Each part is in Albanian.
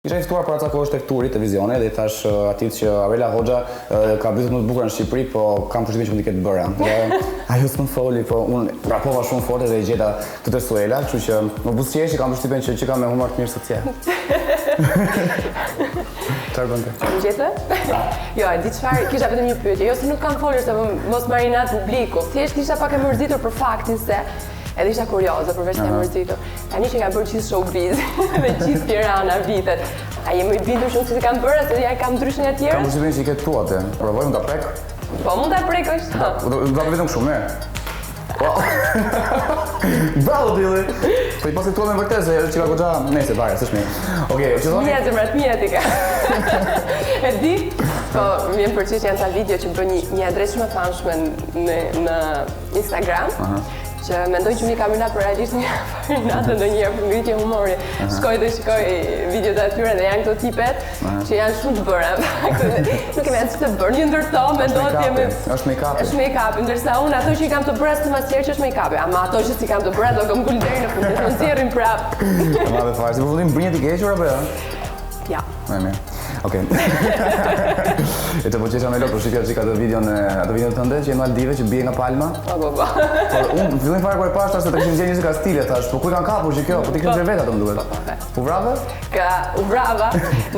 Isha i ftuar para ca kohësh tek Turi te Vizioni dhe i thashë atij që Aurela Hoxha ka bythët më të bukura në Shqipëri, po kam përshtypjen që mund t'i ketë të bëra. Dhe ajo s'më foli, po unë vrapova shumë fort dhe e gjeta këtu te Suela, kështu që më buzëqeshi, kam përshtypjen që që ka me humor të mirë sot si. Çfarë bënte? Më gjete? Jo, e di çfarë, kisha vetëm një pyetje. Jo se nuk kam folur se mos marrin inat publiku. Thjesht isha pak e mërzitur për faktin se edhe isha kurioze përveç se e mërzitur. Tani që ka bërë gjithë showbiz dhe gjithë Tirana vitet. A je më i bindur që unë s'i kam bërë, se ja kam ndryshe nga tjerët? Kam përshtypjen që i ke tu atë. Provojmë ta prek. Po mund ta prekësh. Do do vetëm kështu, mirë. Po. Bravo Dilli. Po i pasi tua me vërtet se që ka goxha, nëse fare, s'është mirë. Okej, që thoni? Mia zemrat mia ti ka. E di? Po, më vjen për qesh janë ca video që bën një një adresë shumë e famshme në në Instagram. Që mendoj që unë i kam inat, por realisht një fare inat ndonjëherë për ngritje humori. Shkoj dhe shikoj videot e atyre dhe janë këto tipet që janë shumë të bëra. Nuk kemi asgjë të bërë, një ndër to mendon të jemi Është make-up. Është make-up, ndërsa unë ato që i kam të bëra s'të asnjëherë që është make-up, ama ato që s'i kam të bëra do këmbgul deri në fund, do nxjerrin prap. Ma dhe fare, si përfundim brinjët i ke hequr apo jo? Ja. Më mirë. Okej. E të po qesha me lot, po shikja çik atë videon e atë videon tënde që je në Maldive që bie nga palma. Po po po. Po unë në fillim fare kur e pash tash se të kishin nxjerrë njerëzit nga stile, thash, po ku i kanë kapur që kjo? Po ti ke nxjerrë vetë ato më duket. Po, po, U vrave? Ka u vrava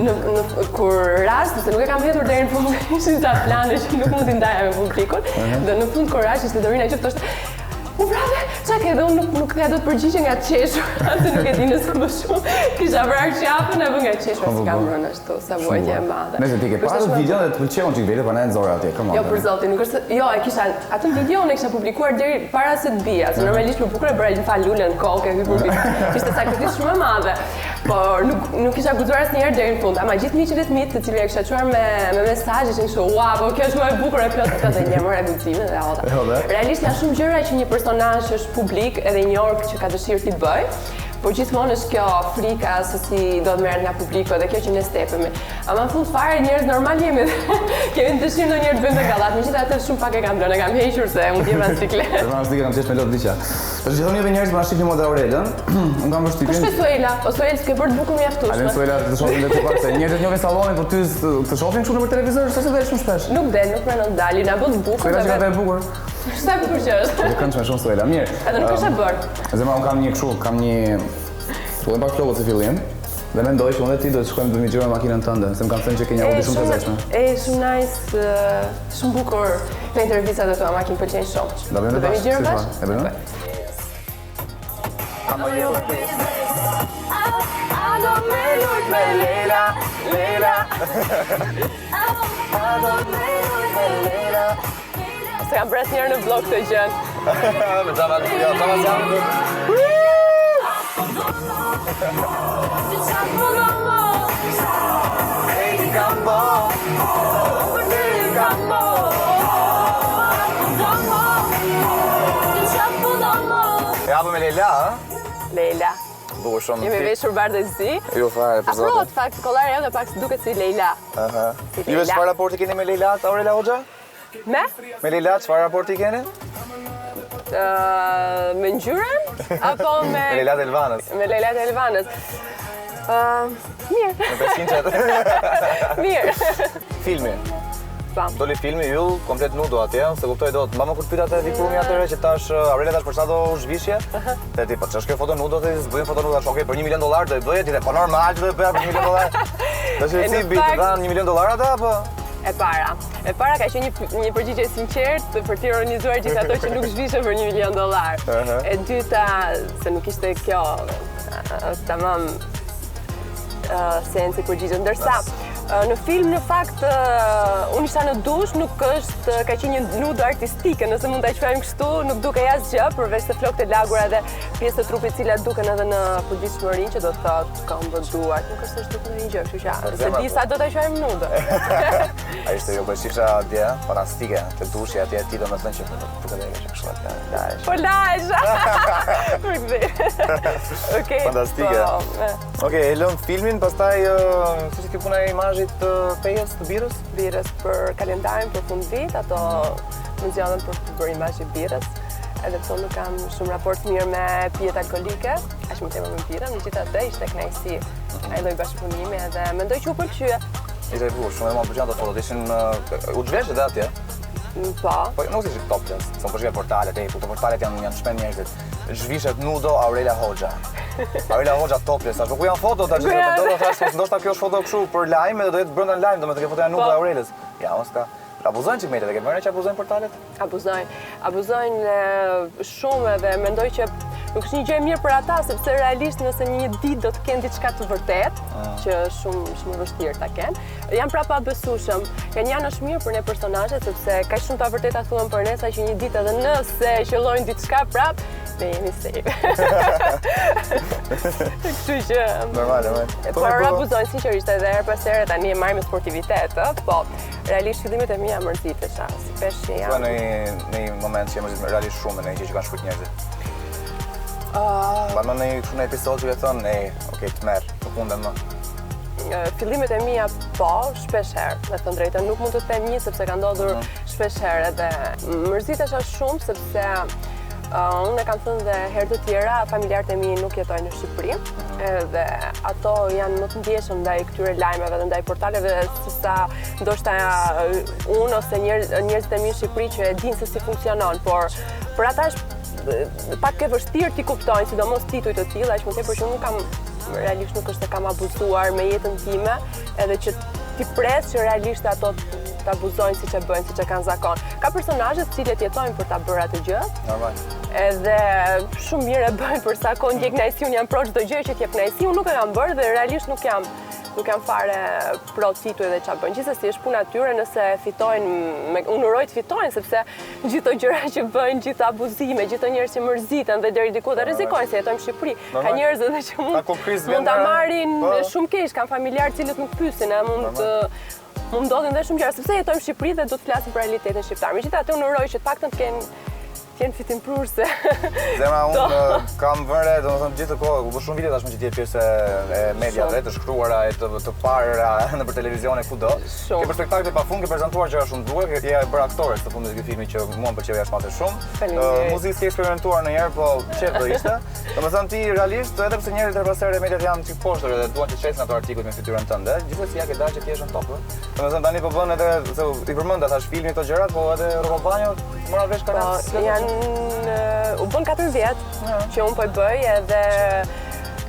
në, në kur rashë, se nuk e kam hedhur deri në fund, ishin ca plane që nuk mund t'i ndaja me publikun. Dhe në fund kur rashë ishte Dorina që thoshte U vrave, ça ke dhe unë nuk, nuk ktheja dot përgjigje nga qeshur, se nuk e di nëse më shumë kisha vrarë qafën apo nga qeshur, Po, po, si kam po. rënë ashtu, sa vuajtje e madhe. Nëse ti ke Është parë shumë e videon dhe të pëlqeu çik vetë, prandaj e nxora atje, come on. Jo, për zotin, nuk është, jo, e kisha, atë video unë e kisha publikuar deri para se të bija, se normalisht për bukur e bëra një fal lule në kokë, e hypur mbi. Ishte sakrificë shumë e madhe. Por nuk nuk kisha guxuar asnjëherë deri në fund. Ama gjithë miqtë e mi, të cilët ja kisha çuar me me mesazh ishin kështu, "Ua, po kjo është më e bukur e plot e plot" dhe një mora guximin dhe hodha. E hodhe. Realisht janë shumë gjëra që një personazh që është publik edhe i njohur që ka dëshirë t'i bëj, por gjithmonë është kjo frika se si do të merret nga publiku edhe kjo që ne stepemi. Ama në fund fare njerëz normal jemi. Kemi dëshirë ndonjëherë të bëjmë dhe gallat. Megjithatë shumë pak e kam lënë, e kam hequr se unë ndjeva siklet. Për më kam qesh me lot diçka. Tash gjithmonë jemi njerëz që na shihni mua dhe Aurelën. Unë kam Po përshtypjen. shkoj Suela, po Suel s'ke bërë të bukur mjaftueshme. Alen Suela të shohim vetë pak se njerëzit njohin sallonin, po ty të shohin kështu nëpër televizor, s'është se del shumë shpesh. Nuk del, nuk pranon të dali, na bën të bukur. Suela që ka dhe të e bukur. Sa e bukur që është. E këndshme shumë Suela. Mirë. Edhe nuk është e bërë. Zemra, unë kam një kështu, kam një Fillojmë pak flokët si fillim dhe mendoj që unë dhe ti do të shkojmë të bëjmë xhiro me makinën tënde, se më kanë thënë që ke një Audi shumë të lezetshme. E, shumë nice, shumë bukur. Të intervistat e tua makinë pëlqejnë shumë. Do bëjmë Do bëjmë bashkë, xhiro si bashkë? thua? E bëjmë? A do me lujt me Leila, Leila. A do me lujt me Leila. Se kam bërë asnjëherë në vlog këtë gjë. Me çava, jo, çava jam. E hapëm me Leila, ë? Leila. Bukur shumë. Jemi veshur bardhë e zi. Jo fare, për zotin. Afrohet fakt, kollarja jote pak duket si Leila. Aha. Si Juve Leila. çfarë raporti keni me Leila, Aurela Hoxha? Me? Me Leila çfarë raporti keni? Ë, me ngjyrën apo me Me Leila të Elvanës. Me Leila të Elvanës. Ë, mirë. Me peskinçet. Mirë. Filmi. Po. Doli filmi yll komplet nudo atje, unë s'e kuptoj dot. Mama kur pyeta te Vikrumi atëherë që tash Aurela tash për sa do u zhvishje? Dhe ti po ç'është kjo foto nudo dhe s'bëjmë foto nudo tash, okay, për 1 milion dollar do e bëje ti dhe po normal që do e bëja për 1 milion dollar. Tash E, si në bi të fakt- dhanë 1 milion dollar ata apo? E para. E para ka qenë një, një përgjigje e sinqertë për të ironizuar gjithë ato që nuk zhvishen për 1 milion dollar. Aha. E dyta, se nuk ishte kjo ë, tamam ë, sensi përgjigje. Ndërsa ë, në film në fakt ë, unë isha në dush, nuk është ka qenë një nudo artistike, nëse mund ta quajmë kështu, nuk dukej asgjë përveç se flokët e lagura dhe pjesë të trupit të cilat duken edhe në përditshmërinë, që do të thotë këmbët, duart, nuk është se është dukur ndonjë gjë, kështu që se zemra, di po. sa do ta quajmë nudo. A ishte jo, po e shifsha atje, fantastike, te dushi atje ti domethënë që po duket ajo që kështu atje, lahesh. Po lahesh. Për këtë. Okej. Fantastike. Po, e, Okej, e lëm filmin, pastaj ë, si ishte kjo puna e imazhit të Pejës, të birrës? birrës për kalendarin për fundvit, ato më zgjodhën për të bërë imazhin e birrës. Edhe pse unë nuk kam shumë raport mirë me pijet alkoolike, aq më tepër me birrën, megjithatë ishte kënaqësi ai lloj bashkëpunimi edhe mendoj që u pëlqye. Ishte e bukur, shumë e më pëlqen ato fotot, ishin u zhvesh edhe atje. Mm, po. Po nuk ishin topless, se po shikoj portalet, ej, po këto portalet janë janë çmend njerëzit. Zhvishet nudo Aurela Hoxha. Aurela Hoxha topless, tash po ku janë fotot tash? Do të thash, po ndoshta kjo është foto kështu për lajm edhe do jetë brenda në lajm, domethënë kjo foto janë nudo po. Aurelës. Ja, mos ka. Abuzojnë çik mediat, e ke vënë që abuzojnë portalet? Abuzojnë. Abuzojnë shumë edhe mendoj që nuk është një gjë e mirë për ata, sepse realisht nëse një ditë do të kenë diçka të vërtetë, ah. që është shumë shumë e vështirë ta kenë, janë prapë pabesueshëm. Nga një anë është mirë për ne personazhet, sepse kaq shumë të vërteta thuhen për ne sa që një ditë edhe nëse qëllojnë diçka prapë, ne jemi safe. Kështu që normal, normal. Po, por abuzojnë sinqerisht edhe herë pas here tani e marr me sportivitet, ë, po. Realisht fillimet e mia mërzitesha, si peshk që jam. Në një në një moment që je mërzitur realisht shumë në një gjë që kanë shkruar njerëzit. Ah. Uh, në një kështu në episod që ke thënë, ej, okay, tmerr, nuk mundem më. Fillimet e mia po, shpesh herë, me thënë drejtën, nuk mund të them një sepse ka ndodhur uh mhm. -huh. shpesh herë edhe mërzitesha shumë sepse uh, unë e kam thënë dhe herë të tjera, familjarët e mi nuk jetojnë në Shqipëri, uh mhm. -huh. edhe ato janë më të ndjeshëm ndaj këtyre lajmeve dhe ndaj portaleve se sa ndoshta unë ose njerëzit e mi në Shqipëri që e dinë se si funksionon, por për ata është pak e vështirë t'i kuptojnë, sidomos tituj të tillë, aq më tepër që unë nuk kam realisht nuk është se kam abuzuar me jetën time, edhe që t'i pres që realisht ato të abuzojnë siç e bëjnë, siç e kanë zakon. Ka personazhe të cilët jetojnë për ta bërë atë gjë. Normal. Edhe shumë mirë e bëjnë për sa kohë ndjek kënaqësi, unë jam pro çdo gjë që të jep kënaqësi, unë nuk e kam bërë dhe realisht nuk jam nuk jam fare pro tituj dhe ça bëjnë. Gjithsesi është puna e tyre nëse fitojnë, me, unë uroj të fitojnë sepse gjithë ato gjëra që bëjnë, gjithë abuzime, gjithë ato njerëz që mërziten dhe deri diku dhe rrezikojnë se jetojmë në Shqipëri. Ka njerëz edhe që mund mund ta marrin po. shumë keq, kanë familjarë të cilët nuk pyesin, e mund të mund ndodhin dhe shumë gjëra, sepse jetojmë në Shqipëri dhe do të flasim për realitetin shqiptar. Megjithatë unë uroj që të paktën të kenë Të jenë fitimprurëse. Zemra, unë kam vënë re, domethënë gjithë kohë, u bë shumë vite tashmë që ti je pjesë e mediave, të shkruara e të, të para nëpër televizione kudo. Shumë. Ke bërë spektakle pa fund, ke prezantuar gjëra shumë të bukura, je bërë aktore së fundmi ky filmi që mua më pëlqeu jashtë mase shumë. Faleminderit. Muzikë s'ke eksperimentuar ndonjëherë, po qejf do ishte. Domethënë ti realisht, edhe pse njerëzit herë pas here mediat janë çik poshtër edhe duan të shesin ato artikujt me fytyrën tënde, gjithsesi ia ke dalë që ti jesh në top. Domethënë tani po bën edhe se i përmenda thash filmi këto gjërat, po edhe rroba banjo mora vesh kanë. Po janë u bën 4 vjet që unë po e bëj edhe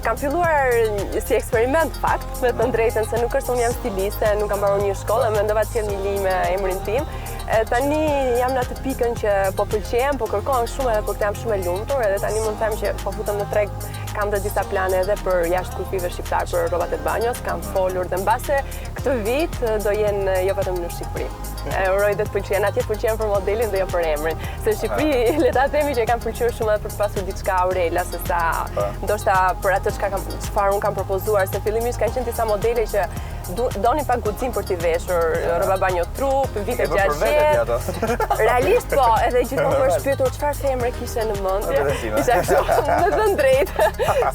kam filluar si eksperiment fakt, me thënë drejtën se nuk është unë jam stiliste, nuk kam mbaruar një shkollë, mendova të sjell një linjë me emrin tim. E, tani jam në atë pikën që po pëlqehem, po kërkohen shumë edhe për këtë jam shumë e lumtur, edhe tani mund të them që po futem në treg kam dhe disa plane edhe për jashtë kufijve shqiptar për rrobat e banjos, kam folur dhe mbase Këtë vit do jenë jo vetëm në Shqipëri. E uroj dhe të pëlqen, atje pëlqen për modelin dhe jo për emrin. Se në Shqipëri, le ta themi që e kanë pëlqyer shumë edhe për të pasur diçka Aurela, se sa po. ndoshta për atë çka kam çfarë unë kam propozuar, se fillimisht kanë qenë disa modele që donin pak guxim për t'i veshur, rroba banjo trup, vite 60. Realisht po, edhe gjithmonë më është pyetur çfarë femre kishe në mendje. Isha kështu, me thënë drejt,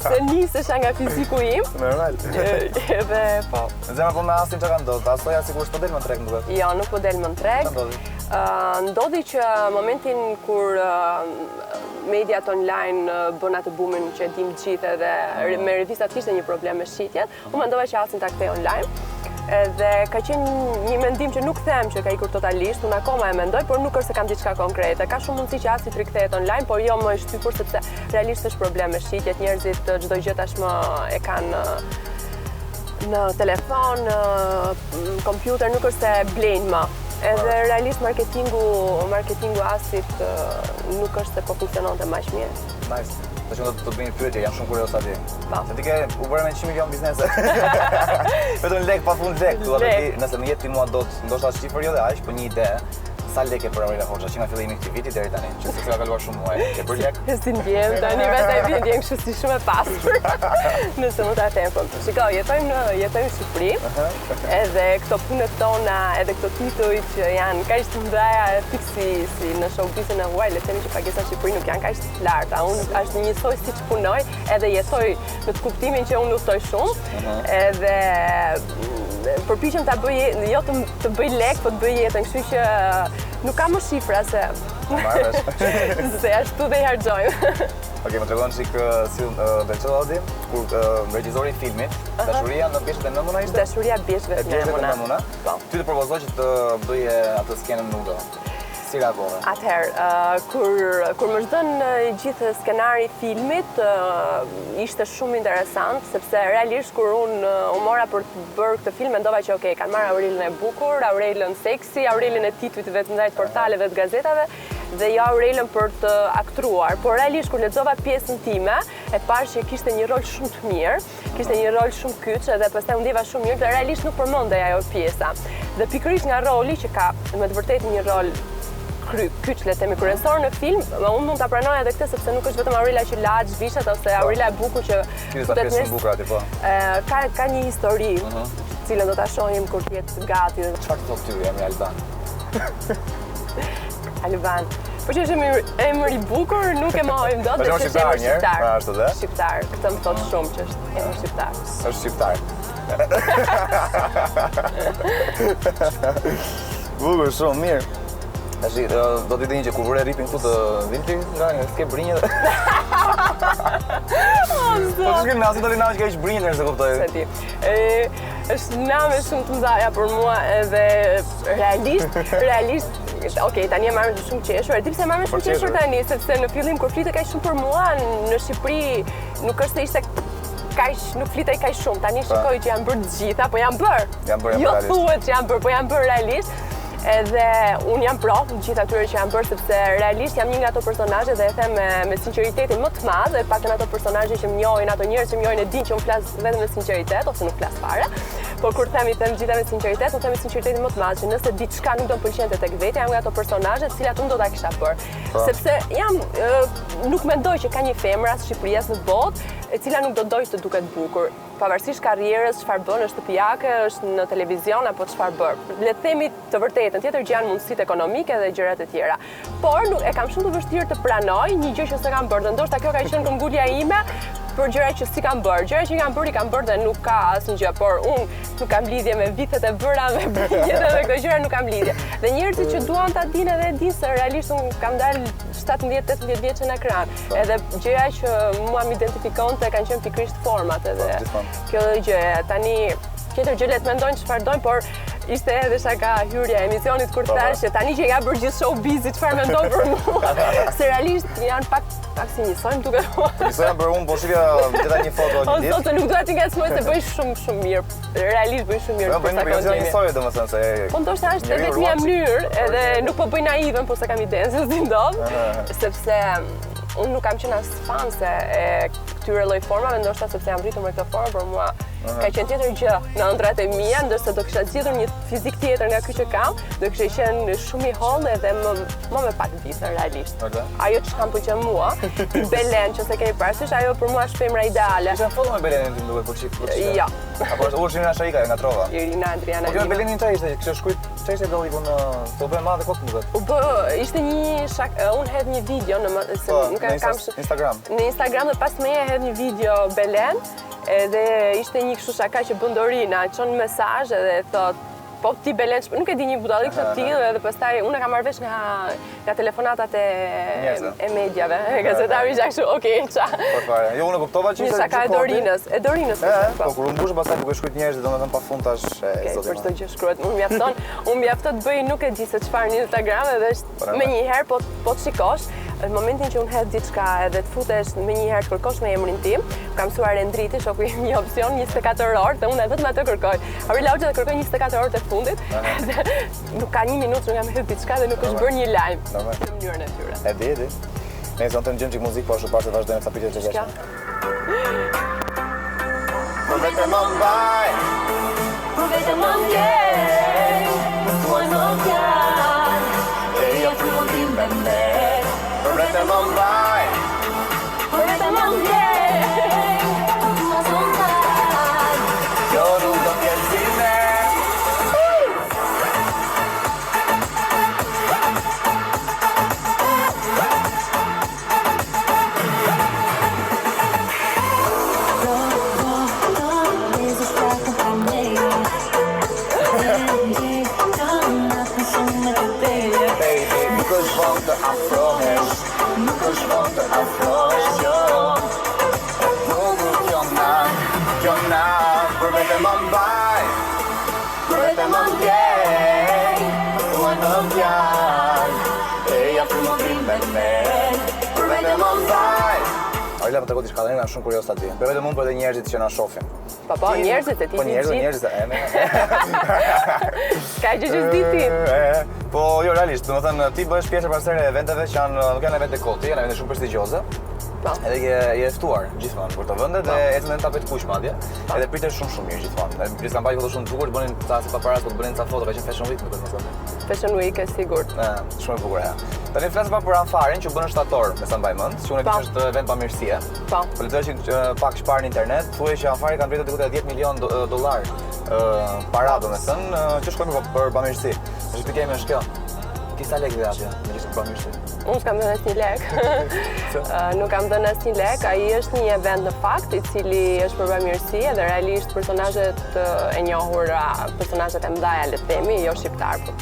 se nisesha nga fiziku im. Normal. Edhe po. Zemra po me Astin çka ka ndodhur? Asoja sikur s'po del më në treg më duket. Jo, nuk po del më në treg. Çfarë ndodhi? Ndodhi që momentin kur mediat online bën atë bumin që e dim të gjithë edhe mm. me revistat kishte një problem me shitjet, unë mendova që Astin ta kthej online. Edhe ka qenë një mendim që nuk them që ka ikur totalisht, unë akoma e mendoj, por nuk është se kam diçka konkrete. Ka shumë mundësi që Asti të rikthehet online, por jo më i shtypur sepse Realisht është problem me shitjet, njerëzit çdo gjë tashmë e kanë në telefon, në kompjuter, nuk është se blejnë më. Edhe realisht marketingu, marketingu Astit nuk është se po funksiononte më aq mirë. Nice. Do të të bëj një pyetje, jam shumë kurioz tani. Po. Se ti ke u bërë me 100 milion biznese. Vetëm lek pa fund lek, dua të di, nëse më jep ti mua dot, ndoshta shifër jo dhe aq, po një ide. Sa lek ke bërë Aurela Hoxha që nga fillimi i këtij viti deri tani, që s'ka kaluar shumë muaj. Ke bërë lek? Si ndjehem tani vetë e ndjehem kështu si shumë e pasur. Nëse mund ta them. Po, shiko, jetojmë në jetojmë në Shqipëri. Edhe këto punët tona, edhe këto tituj që janë kaq të mëdha, fiks si si në showbizin e huaj, le të themi që pagesat në Shqipëri nuk janë kaq të larta. Unë është njësoj siç punoj, edhe jetoj në të kuptimin që unë udhëtoj shumë. Edhe përpiqem ta bëj jo të të bëj lek, po të bëj jetën, kështu që nuk kam më shifra se. Marr vesh. Se ashtu dhe i harxhojmë. Okej, më tregon çik si Belço Audi, kur regjizori i filmit, Dashuria në Bjeshkët e Nemuna ishte? Dashuria e Bjeshkëve të Nemuna. Po. Ty të propozoi që të bëje atë skenën nudo. Si reagove? Atëherë, kur, kur më është dhënë gjithë skenari i filmit, ishte shumë interesant, sepse realisht kur unë u mora për të bërë këtë film, mendova që ok, kanë marrë Aurelën e bukur, Aurelën seksi, Aurelën e titujve të mëdhenj të portaleve të gazetave, dhe jo Aurelën për të aktruar. Por realisht kur lexova pjesën time, e pashë që kishte një rol shumë të mirë, Kishte një rol shumë kyç edhe pastaj u ndjeva shumë mirë dhe realisht nuk përmendej ajo pjesa. Dhe pikërisht nga roli që ka me të vërtetë një rol kry, kyç le të themi kryesor në film, unë mund ta pranoj edhe këtë sepse nuk është vetëm Aurela që lahet, zhvishet ose po. Aurela e bukur që futet në bukur aty po. Ka ka një histori, uh mhm. -huh. të cilën do ta shohim kur të jetë gati. Çfarë të thotë ty emri Alban? Alban. Po që është emër, emër i bukur, nuk e mohojmë dot, dhe që është emër shqiptar. Pra ashtu dhe? Shqiptar, këtë më thotë shumë që është emër shqiptar. Është shqiptar. Bukur, shumë mirë. Tash do të dini që kur vure rripin këtu të dhimbte nga një s'ke brinjë. Po të shkrim nasi do të nasi që ka brinjë njerëz e kuptoj. Se di. Ë është name shumë të mëdha për mua edhe realisht, realisht Ok, tani e marr me shumë qeshur. E di pse e marr me shumë qeshur tani, sepse në fillim kur flitej kaq shumë për mua në Shqipëri nuk është se ishte kaq nuk flitej kaq shumë. Tani po. shikoj që janë bërë të gjitha, po janë bërë. Janë bërë, jo thuhet që janë bërë, po janë bërë realisht. Edhe unë jam pro të gjithë atyre që janë bërë sepse realisht jam një nga ato personazhe dhe e them me, me sinqeritetin më të madh, e paktën ato personazhe që më njohin, ato njerëz që më njohin e dinë që unë flas vetëm me sinqeritet ose nuk flas fare. Por kur them i them gjitha me sinqeritet, unë them me sinqeritetin më të madh që nëse diçka nuk do më pëlqente tek vetja, jam nga ato personazhe të cilat unë do ta kisha bërë. Po. Sepse jam nuk mendoj që ka një femër as në Shqipëri as në botë, e cila nuk do dojë të duket bukur. Pavarësisht karrierës, çfarë bën, është shtëpiake, është në televizion apo çfarë bën. Le të themi të vërtetën, tjetër gjë janë mundësitë ekonomike dhe gjërat e tjera. Por nuk e kam shumë të vështirë të pranoj një gjë që s'e kam bërë dhe ndoshta kjo ka qenë këmbgulja ime për gjëra që s'i kam bërë. Gjëra që i kam bërë, i kam bërë dhe nuk ka asnjë gjë, por unë nuk kam lidhje me vithet e bëra, me brinjët dhe me këto gjëra nuk kam lidhje. Dhe njerëzit që duan ta dinë edhe e dinë se realisht unë kam dalë 17-18 vjeçe në ekran. Po. Edhe gjëja që mua më identifikonte kanë qenë pikërisht format edhe. Po, kjo gjë. Tani tjetër gjë le të mendojnë çfarë dojnë, por Ishte edhe shaka hyrja e emisionit kur po, po. thashë që tani që e ka bërë gjithë showbizi, çfarë mendon për mua? Se realisht janë pak pak si njësoj më duket mua. Njësoj janë bërë unë, po shifja gjitha një foto një ditë. O, se nuk dua t'i ngacmoj se bëj shumë shumë mirë. Realisht bëj shumë mirë. Po bëjnë mirë, jo njësoj domethënë se Po ndoshta është e vetmja mënyrë, edhe nuk po bëj naiven, po s'e kam idenë se si ndodh, sepse unë nuk kam qenë as fanse e këtyre lloj formave, ndoshta sepse jam rritur me këto forma, por mua Ka qenë tjetër gjë në ëndrrat e mia, ndërsa do kisha zgjedhur një fizik tjetër nga ky që kam, do kisha qenë shumë i hollë edhe më më me pak vithe realisht. Okay. Ajo që më pëlqen mua, ti Belen që s'e kemi parasysh, ajo për mua është femra ideale. Isha foto me Belenin ti më duket po çik, po çik. Jo. Apo është Irina Shaika nga Trova. Irina Adriana. Po kjo Belenin çfarë ishte? Kishte shkruajt, çfarë ishte dalliku në të bë madhe kot më duket. U bë, ishte një shak, unë hedh një video në se po, nuk e kam Instagram. Në Instagram dhe pas meje hedh një video Belen. Edhe ishte një kështu shaka që bën Dorina, çon mesazh edhe thot po ti Belen, nuk e di një budallik të tillë edhe pastaj unë e kam marrë vesh nga nga telefonatat e e mediave, e gazetarëve isha kështu, ok, ça. Po fare. Jo unë kuptova që ishte shaka e Dorinës, e Dorinës. Po, po, po kur u mbush pastaj duke shkruajt njerëzit, domethënë pafund tash e zoti. Për çdo gjë shkruhet. Unë mjafton, unë mjafton të bëj nuk e di se çfarë në Instagram edhe është po, menjëherë po po të shikosh në momentin që unë hedh diçka edhe të futesh menjëherë të kërkosh me emrin tim, kam mësuar Endriti, shoku im një opsion 24 orë dhe unë vetëm atë kërkoj. Aurela Hoxha dhe kërkoj 24 orë të fundit dhe nuk ka një minutë që kam hedh diçka dhe nuk është bërë një lajm në mënyrën e tyre. E di, e di. Ne zonë të ngjëm çik muzikë, po ashtu para se të vazhdojmë ca pyetje të gjashtë. Po vetëm më mbaj Po vetëm më ndjej Më thuaj më fjalë E ja frymën time me Po vetëm më mbaj Po vetëm më ndjej Më zonë fal Kjo nuk do t'jetë zime të afrohesh jo E bukur kjo natë, kjo natë Për vete më mbaj Për vete më ndjej Thuaj në fjalë Eja frymë rri me ne Për vete më mbaj Aurela më trego diçka dhe jam shumë kurioz ta di. Për vetëm unë, por edhe njerëzit që na shohin. Po po, njerëzit e ti Po njerëzit, njerëzit e ne. Ka gjë që s'di ti. Po jo realisht, domethënë ti bëhesh pjesë herë pas here e eventeve që janë nuk janë evente koti, janë evente shumë prestigjioze. Po. Edhe je je ftuar gjithmonë për këto vende dhe po. ecën në tapet kuq madje. Po. Edhe pritesh shumë shumë mirë gjithmonë. Edhe gjithë kam parë foto shumë të bukur, të bënin ca si paparazzi, po të bënin ca foto, ka qenë Fashion Week, më duket më Fashion Week e sigurt. Ë, shumë e bukur ajo. Tani flasim pak për Anfarin që u bë në shtator, me sa mbaj mend, që unë e di që është event bamirësie. Po. Po lexoja që pak më parë në internet, thuhej që Anfari ka mbledhur diku te 10 milion do, dollar ë para, domethënë, që shkojnë për, për bamirësi. Tash pyetja ime është kjo. Ti sa lekë dhe atje, me gjithë për bamirësi? Unë s'kam dhënë asnjë lek. Nuk kam dhënë asnjë lek. Ai është një event në fakt i cili është për bamirësi edhe realisht personazhet e njohura, personazhet e mëdha, le të themi, jo shqiptar, po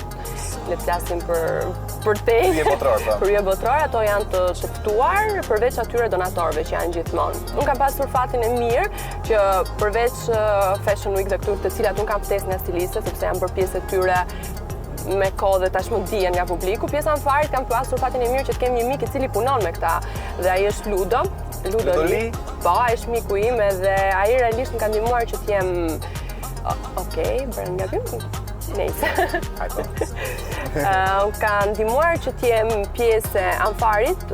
le të flasim për për te. Yje botëror, po. Për yje botëror, ato janë të, të ftuar përveç atyre donatorëve që janë gjithmonë. Unë kam pasur fatin e mirë që përveç Fashion Week dhe këtu të cilat unë kam ftesë nga stilistët, sepse jam bërë pjesë e tyre me kohë dhe tashmë dihen nga publiku. Pjesa e Anfarit kam pasur fatin e mirë që të kem një mik i cili punon me këta dhe ai është Ludo. Ludo Li. Po, ai është miku im edhe ai realisht më ka ndihmuar që të jem Okej, bërë nga gabim. Nejse. Hajde. Më ka ndihmuar që të jem pjesë e Anfarit,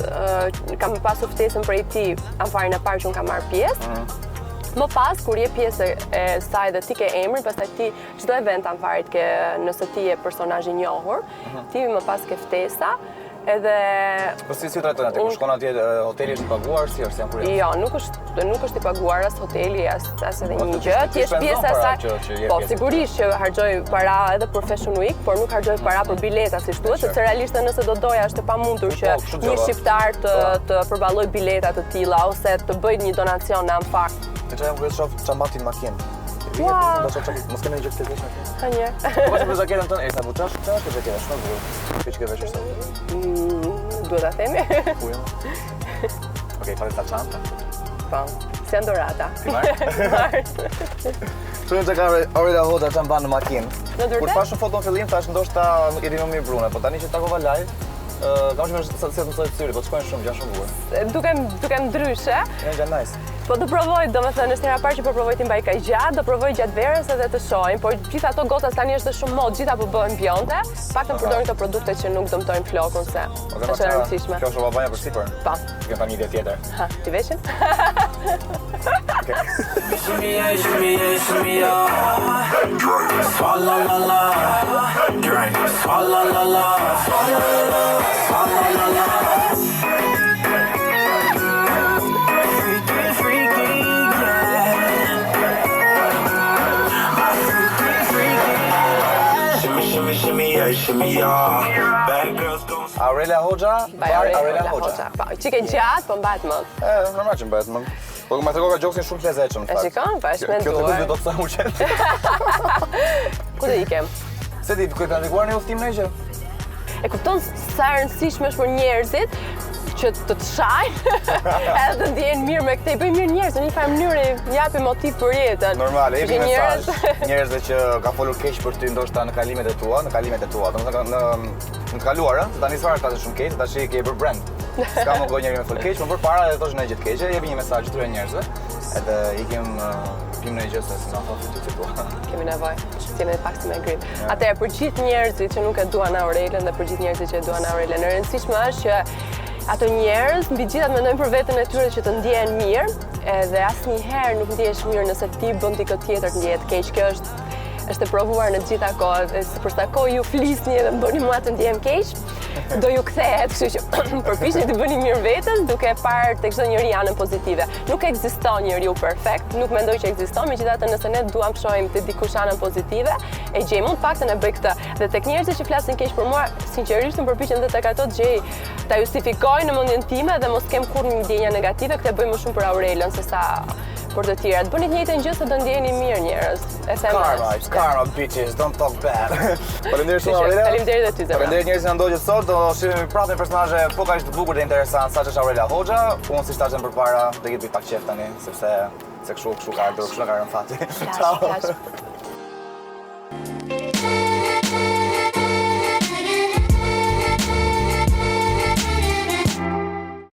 kam pasur ftesën prej tij Anfarin e parë që unë kam marrë pjesë. Mhm. Më pas, kur je pjesë e saj dhe ti ke emrin, pastaj ti çdo event Anfarit ke, nëse ti je personazh i njohur, mhm. ti më pas ke ftesa, edhe Po si si trajtojnë atë? Kur shkon atje hoteli është i paguar, si është, jam kurioz. Jo, nuk është nuk është i paguar as hoteli, as as edhe po, një gjë. Ti je pjesë e saj. Po sigurisht që harxhoj para edhe për Fashion Week, por nuk harxhoj para për bileta siç duhet, sepse realisht nëse do doja është e pamundur që po, një shqiptar të po. të përballojë bileta të tilla ose të bëjë një donacion në Anfar. Të çajm kurioz shoh çfarë mban ti në makinë. Ua! Mos kemi gjë të keqe. Ka një. Po për xhaketën tënde, e sa buçash, çfarë është xhaketa? Shumë bukur. Kjo që ke veshur sot? Mm, duhet ta themi. Ku jam? Okej, pa ta çanta. Po. Si janë dhurata. Ti marr? Marr. Shumë të ka Aurela Hoxha që mban në makinë. Në të Kur pashë foton në fillim, thash ndoshta nuk e di më mirë brune, po tani që takova live, kam shumë se se të mësoj syri, po të shkojnë shumë, gjë shumë bukur. Dukem dukem ndryshe. Janë gjë nice. Po do provoj, domethënë, është hera e parë që po provoj t'i mbaj kaq gjatë, do provoj gjatë verës edhe të shohim, por gjithë ato gocat tani është shumë modë, gjitha po bëhen bjonde, paktën përdorin këto produkte që nuk dëmtojnë flokun se është e rëndësishme. Kjo është babanja për sipër. Po. Kjo ka një ide tjetër. Ha, t'i veshim? Shimmy, yeah, shimmy, yeah, shimmy, yeah. Swalla la la, drink. Swalla la la, swalla la la, swalla la la. Freaky, freaky, yeah. My freaky, freaky. Shimmy, shimmy, shimmy, yeah, shimmy, yeah. Bad girls gon' Aurela Hoxha, By Aurela Hoxha. Po, çik e gjatë, po mbahet mend. E, normal që mbahet mend. Po më tregon ka gjoksin shumë të lezetshëm në fakt. E shikon, pa është menduar. Kjo të do të thotë unë. Ku do ikem? Se di, ku e kanë ndikuar në udhtim në gjë? E kupton sa e rëndësishme është për njerëzit që të të shajnë, edhe të ndjehen mirë me këtë, i bëjmë mirë njerëz, në një farë mënyre i japim motiv për jetën. Normal, e jepim mesazh njerëzve që ka folur keq për ty ndoshta në kalimet e tua, në kalimet e tua, domethënë në në të kaluarën, se tani s'fare flasin shumë keq, se tash ke bërë brand. S'ka më gojë njeri me fol keq, por përpara edhe thoshin ndonjë gjë të keqe, jepi një mesazh këtyre njerëzve, edhe ikim pim ndonjë gjë se s'na thotë ty si tua. Kemi nevojë, që jemi pak si me grip. Atëherë për gjithë njerëzit që nuk e duan Aurelën dhe për gjithë njerëzit që e duan Aurelën, e rëndësishme është që ato njerëz mbi të gjitha të mendojnë për veten e tyre që të ndjehen mirë, edhe asnjëherë nuk ndihesh mirë nëse ti bën dikë tjetër të ndjehet keq. Kjo është është e provuar në të gjitha kohët, se për sa kohë ju flisni edhe më bëni mua të ndjehem keq, do ju kthehet, kështu që përpiqni të bëni mirë vetes duke parë tek çdo njeri anën pozitive. Nuk ekziston njeriu perfekt, nuk mendoj që ekziston, megjithatë nëse ne duam të shohim te dikush anën pozitive, e gjejmë, unë të paktën e bëj këtë. Dhe tek njerëzit që flasin keq për mua, sinqerisht unë përpiqem dhe tek ato të gjej ta justifikoj në mendjen time dhe mos kem kurrë një ndjenja negative, këtë e bëj më shumë për Aurelën se sa për të tjerat. Bëni të njëjtën gjë se do ndjeheni mirë njerëz. E them. Karma, it's karma bitches, don't talk bad. Faleminderit shumë Aurela. Faleminderit edhe ty zemra. Faleminderit njerëz që na ndoqët sot, do shihemi prapë me personazhe po kaq të bukur dhe interesant sa është Aurela Hoxha. Unë siç thashë më përpara, do të bëj pak qejf tani, sepse se kështu kështu ka ardhur, kështu na ka rënë fati. Ciao.